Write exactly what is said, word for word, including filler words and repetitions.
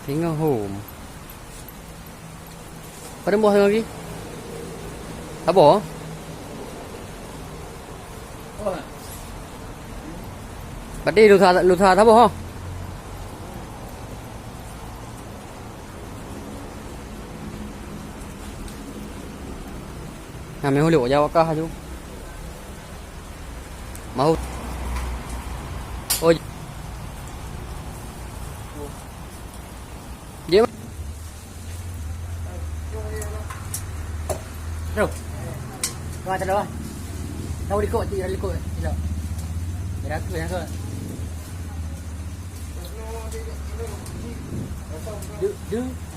Singoh hom. Padum boh singoh lagi? Saboh? Berarti lusa, lusa saboh, ha? Nah, meuhuluk jawab kah aju. Mau. Oh. Dia. Bro. Kau ada dah. Tahu likot, tidak likot. Tidak. Tidak aku yang kau. Du, du.